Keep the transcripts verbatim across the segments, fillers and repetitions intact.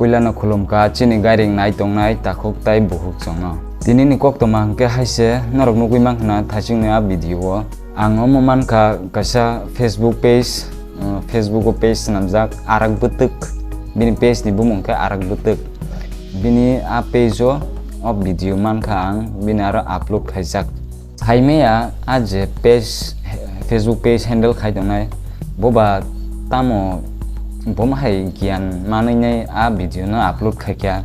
Puilano khulumkha chini gairing nai tongnai takhuk tai bukhuk chwngno. Tinini koktwma hwnkhe haise norok nugwi mankha na thachikni a video o. Ang omo mankha kaisa Facebook page, uh, Facebook o page swnamjak Arak Bwtwk. Bini page ni bumung khe Arak Bwtwk. Bini a page o, o video mankha ang, bini aro upload khaijak. Saimaya a je page, Facebook page handle khai tongnai, boba tamo bomo hai giyan manwi nai a video no upload khaikha,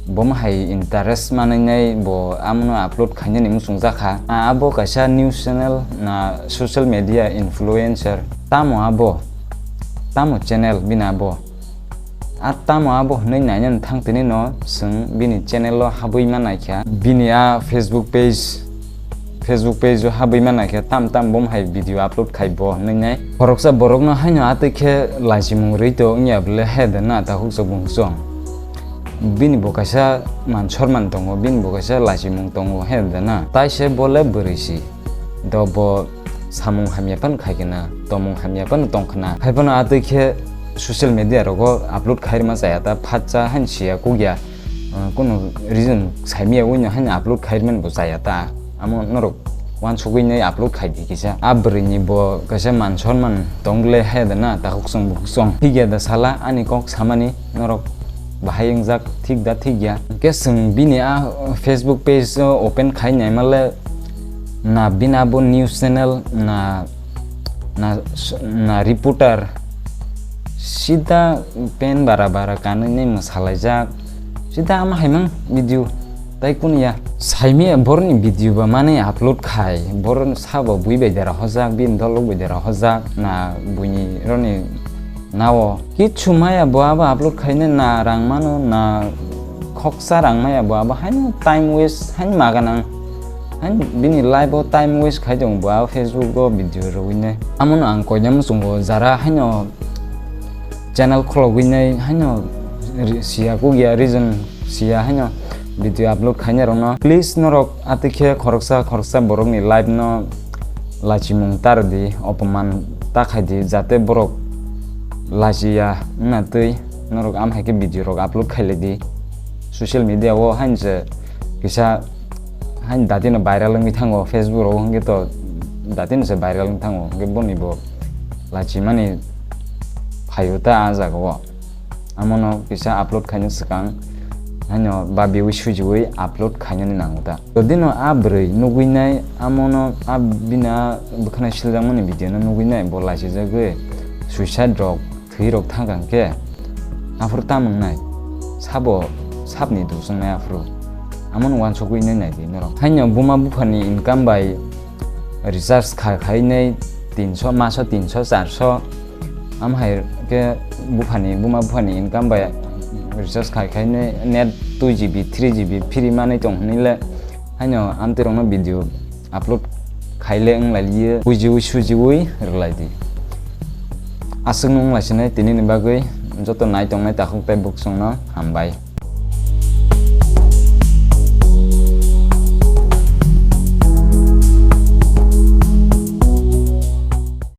bomo hai interest manwi nai bo amono upload khainani muchungjakha. A, abo kaisa news channel na social media influencer, tamo abo, tamo channel bini abo. A tamo abo hwnwi nainani thang tini no chwng bini channel o habwi ma naikha. Bini a Facebook page, Facebook page o habwi ma naikha tam tam bom hai video upload khai bo hwnwi nai. Khoroksa borok no haino atwi khe lachimung rwi to wngya bwle he de na takhuk chwng bung chwng. Bini bo kaisa man sorman tongo, bini bo kaisa lachimung tongo he de na. Tai se bo le bwrwi si. Do bo samung hamya phano khai khna, tomung hamya phano tong khna. Hai phano atwi khe social media rogo upload khairma chaya ta phatsa hain siya kukya, uh, kunu reason saimaya wino hain upload khairmani bo chaya ta. Amo norok wansugwi nai upload khai di kisa. A bwrwi ni bo kaisa man sonman tong le hai da na takhuk chwng bukhuk chwng. Thik ya da sala ani kok samani norok bahai wngjak thik da thik ya. Hwnkhe chwng bini a Facebook page o open khai naima le na bini abo news channel na, na, na reporter sida pen bara bara kanwi nai mwsalaijak sida ama haimang video tai kunu ya. Saimaya borni video ba mani upload khai bor sabo bui bai dera hojak bini dolok bai dera hojak na buini roni nao kichu maya bo abo upload khaine na rang mano na khoksa rang maya bo abo haino time waste hain maganang hain bini life o time waste khai tongo bo abo Facebook o video rwine. Amono ang koina muchungo jara haino channel khologwi nai haino ri-, siya kukya reason siya haino video upload khaina rokno. Please norok atwi khe khoroksa khoroksa borokni life no lachimung tar di, opoman ta khai di, jate borok lachiya wngna twi norok am hai khe video rok upload khai lai di. Social media o haino se kisa haino datino viral wngwi thango, Facebook rogo hwnkhe to datino se viral wngwi thango, hwnkhe boni bo lachimani phaio ta a jaga o. Amono kisa upload khaina swkang haino babiwi sujiwi upload khainani nango ta. Jodino a bwrwi nugwi nai amono a bini a bwkhwnai siljakmani video no nugwi nai bo lachijagwi suicide rok thwi rok thang kang khe aphuru tam wngnai sabo sapni dusung nai aphuru amono wansugwi nai nai di norok. Haino buma buphani income bai recharge kha khai nai tinso maso tinso charso. Am hai khe buphani, buma buphani income bai recharge khai khai ne net two G B, three G B free manwi tong hwnwi le haino amtwi rokno video upload khai le wng lai liye, bujiwi sujiwi rwlai di. Aswk no wng lai sinai tini ni bagwi joto nai tongnai takhuk tai buksong no hambai.